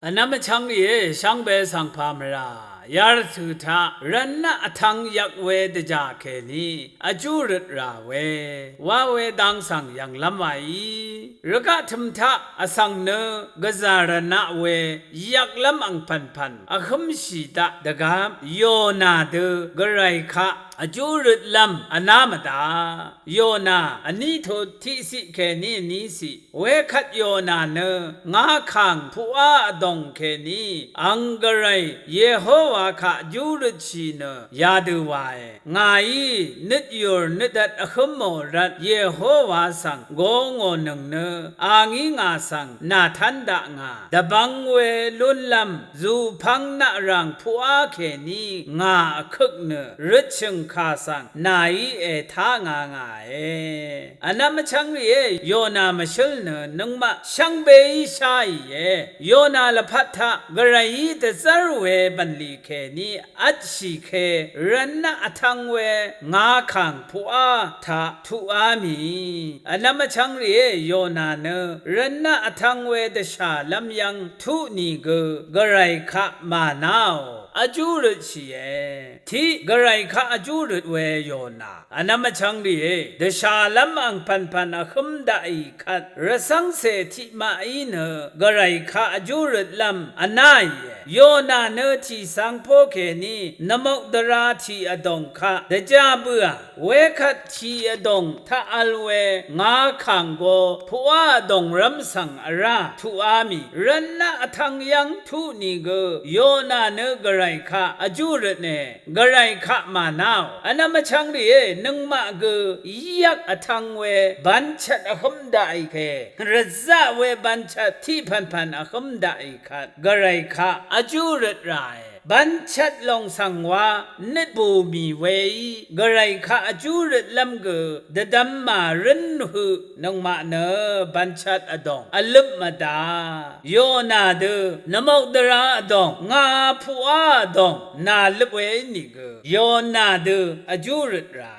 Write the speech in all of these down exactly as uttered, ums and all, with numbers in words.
Vnvm vchvng rìé, shvngbe svng pà mvrà yarvtø̀ taq rvnaq vtvng yvk we dvjà kèní vjú røt rà we, wa we dang svng yv̀nglv́m waí. Rvgaq tø̀m taq vsvng nø gvzà rvnaq we yvklv́m angpv̀npv̀n vhǿmshì daq dvgvp Yona dø Gvray kaq vjú røtlv́m vná mvdaq. Yona vní tut tiqciq kèní vníciq. Wekvt Yona nø ngakàng puqá vdòng kèní ang Gvray Yehowa kaq vjú røtshì nø yadø wae. Ngàí nøtyùr nøtdvt vhǿmò rvt Yehowa svng go ngònøng nø a ngí ngà svng nàtv́n dakngà. Dvbvng we lúnlv́m zùpvng naqràng puqá kèní ngà vkøk nø røtshø̀ng kà svng nàí ètá nga ngàe. Vnvm vchvng rìé, Yona mvshǿl nø nøngmaq shvngbeí sháìe. Yona lvpat taq Gvrayí dvzv́r we bv̀nlì kèní vtshì ke rvnaq vtvng we ngakàng puqá taq tuqá mì. Vnvm vchvng rìé, Yona nø rvnaq vtvng we dvshàlv́m yv́ng tuq nìgø Gvray kaq mànáò, vjú røtshìe. Tiq Gvray kaq vjú røt we Yona. Vnvm vchvng rìé, dvshàlv́m angpv̀npv̀n vhǿm daqì kvt rvcv́ngcè tiqmaqí nø Gvray kaq vjú røtlv́m vnáìe. Yona nø tìcvng pó kèní nvmokdvrā tì vdòng kaq dvjá bǿà. Wekvt tì vdòng taq vl we ngakàng go puqá vdòngrv́m svng vrá tuqá mì. Rvnaq vtvng yv́ng tuq nìgø Yona nø Gvray kaq vjú røtne. Gvray kaq mànáò. Vnvm vchvng rìé, nøngmaq gø yvk vtvng we bvnchvt vhǿm daqì ke, rvzaq we bvnchvt tiqpv̀npv̀n vhǿm daqì kvt Gvray kaq vjú røt ràe. Bvnchvt lòng svng wa nøt bù mì weí Gvray kaq vjú røtlv́m gø dvdvm màrǿn høq nøngmaq nø bvnchvt vdòng vløp mvdaq. Yona dø nvmokdvrā vdòng, ngà puqá vdòng nàløp we ínìgø Yona dø vjú røt ràe.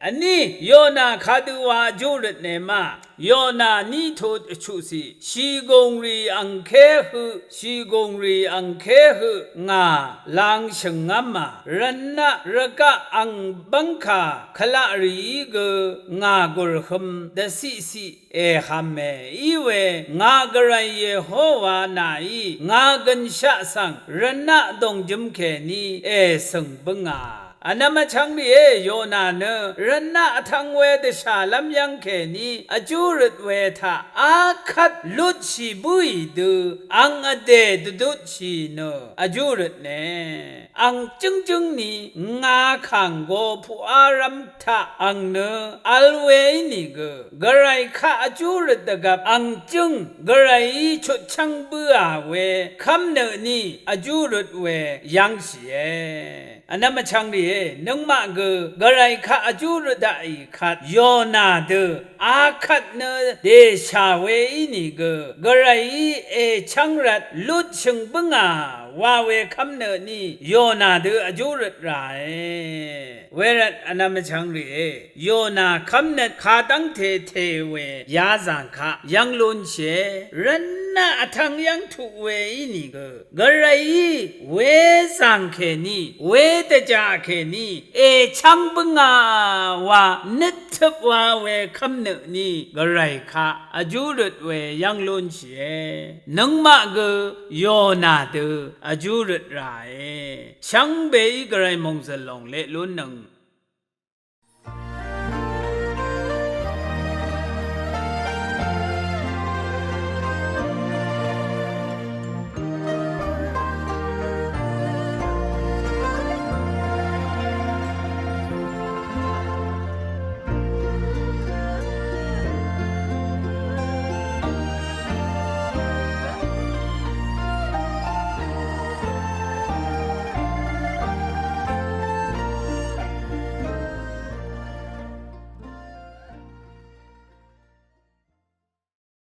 Vní Yona kadø wa vjú røtne ma? Yona ní tut vchuqciq. Shìgùngrì angké høq, shìgùngrì angké høq ngà langshø̀ngv́mà. Rvnaq rvgaq ang bv́ngkà kvlaq rìí gø ngà gùrhøm dvciqciq èhv̄me. Iwe ngà Gvray Yehowa nàí ngà gø̀nshaq svng rvnaq dòngjøm kèní èsø̀ng bǿngà. Vnvm vchvng rìé, Yona nø rvnaq vtvng we dvshàlv́m yv́ng kèní vjú røt we taq akvt lutshì bǿì dø ang vdè dvdutshì nø vjú røtne. Ang jǿngjǿng ni ngakàng go puqárv́m taq ang nø vl we ínìgø Gvray kaq vjú røt dvgvp ang jǿng Gvrayí chutchv́ng bǿà we kv́mnø ni vjú røt we yv́ngshìe. Vnvm vchvng rìé, nøngmaq gø Gvray kaq vjú røt daqì kvt Yona dø akvt nø dèshà we ínìgø Gvrayí èchv́ng rvt lutshø̀ng bǿngà wa we kv́mnø ni Yona dø vjú røt ràe. Wervt vnvm vchvng rìé, Yona kv́mnøt kadv́ngte te we yazàng kaq yv́ng lúnshìe. Rvnaq vtvng yv́ng tuq we ínìgø Gvrayí wezàng kèní, wedvjà kèní èchv́ng bǿngà wa nøttøp wa we kv́mnø ni Gvray kaq vjú røt we yv́ng lúnshìe. Nøngmaq gø Yona dø vjú røt ràe. Shvngbeí Gvray mòngzø̀l lòng leq lúnnøng